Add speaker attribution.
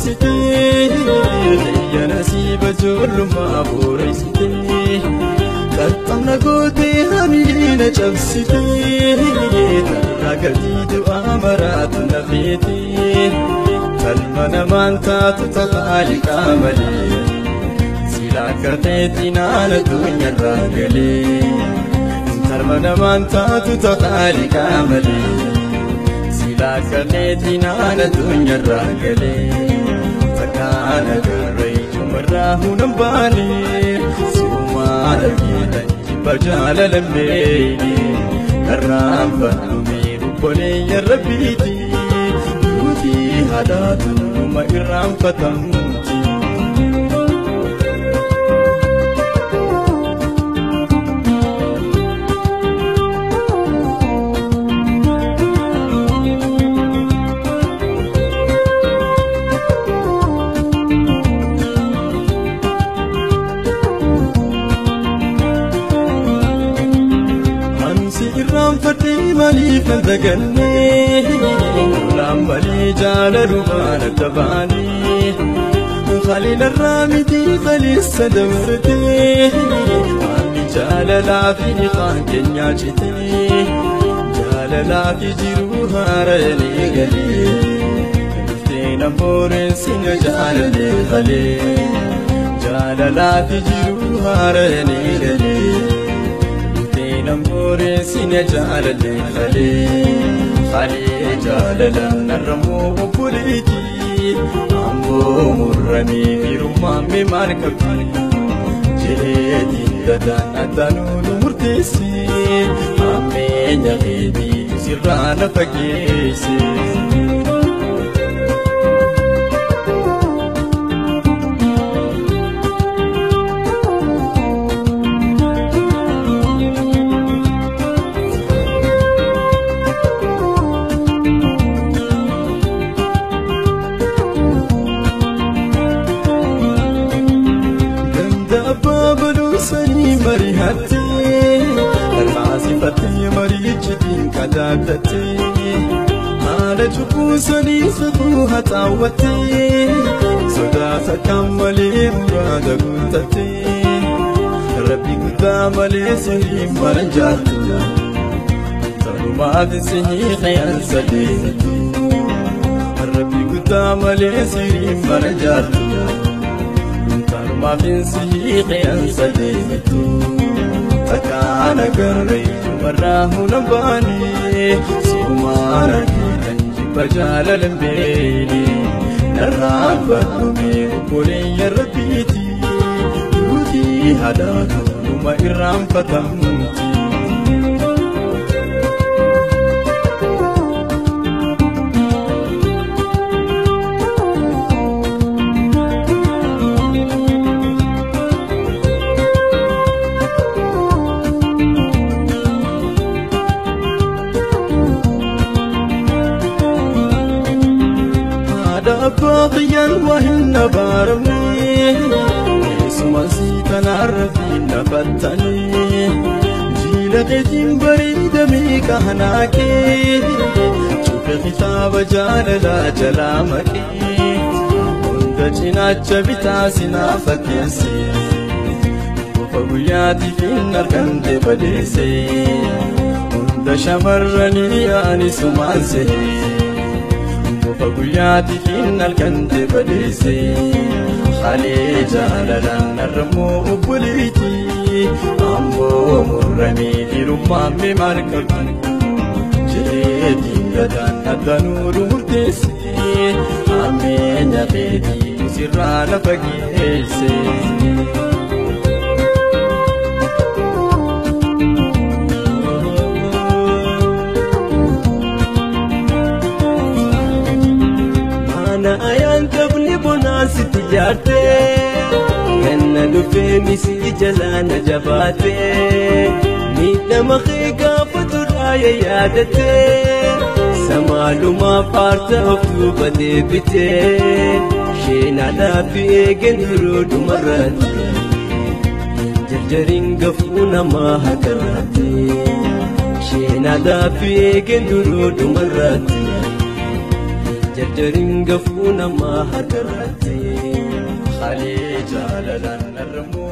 Speaker 1: boonsitee Xiyya nasiiba ijoollummaa booreessitee Qaxxamna gootee hamiina cabsitee Tarraa gatii du'aa maraatu na feetee Talma namaan taatu tafaaliqaa malee Sila akka ta'etti naana addunyaarraa galee Talma namaan taatu tafaaliqaa malee Sila akka ta'etti naana addunyaarraa galee Takkaana garee ijumarraa hunan baanee Sumaan argitan jibba jaalalamee Karraan fannumee obboleeyyan rabbiiti Duuti haadhaatu numa irraanfatamti. Ansi irraanfadhee maaliif nan dagannee Lolaan malee jaalalumaan adda baanee Khaliilarraa miti khaleessa dabartee Waan jaalalaa fi kaan keenyaa citee Jaalalaa fi jiruu haaraan eegalee Dhuftee na booressina jaalalee khalee Jaalalaa fi jiruu haaraan eegalee Namboore sina jaalale khalee khalee jaalala narramoo obboleetti Amboo murramee firummaan mee maal qabdi Jedheetiin gadaan addaanuu nu murteesse Ammeenya keetii sirraa na fageesse. Ganda abbaa baluu sanii mari'attee Tarkaansifattee mariichitiin qadaaddattee Haala cubbuu sanii safuu haxaawwattee Sodaata kan malee muraada guuttattee Rabbi guddaa malee sirrii mara jaartu Tanumaaf sinii qe'ansa deemtu Rabbi guddaa malee sirrii mara jaartu Tanumaaf sinii qe'ansa deemtu Takkaana garee ijumarraa hunan baanee Sumaan argitan jibba jaalalan beene Narraan fannumee obboleeyyan rabbiiti Duuti haadhaatu numa irraanfatamti. Haadha abbaa xiyyaan waa hin abaaramne Keessumaan si tanaarra fi na fattane Jiila keetiin bareedamee qaanaa kee Cufe kitaaba jaalalaa jalaa maqee Hunda cinaacha bitaa sinaa fakkeesse Qofa guyyaatiif hin argamte badeesse Hunda shamarranii ani sumaan sehe Qofa guyyaatiif hin argamte badeesse Halee jaalalaan narrammoo obboleetti Amboo murramee firummaan mee maal qabdi Jedheetiin gadaan addaanuu nu murteesse Ammeenya keetii sirraa na fageesse.
Speaker 2: Mana ayaan qabni bonaan sitti jaartee Ganna dhufee misii jalaa na jabaatee Miidhama kee gaafa turaaya yaadattee Samaalumaa faarta of duuba deebitee Sheenaadhaa fi eegeen duruu dhumarraatti Jarjariin gafuu namaa hakarraatti Sheenaadhaa fi eegeen duruu dhumarraatti Jarjarin gafuu namaa harkarratti.
Speaker 1: Halee jaalalaan narra.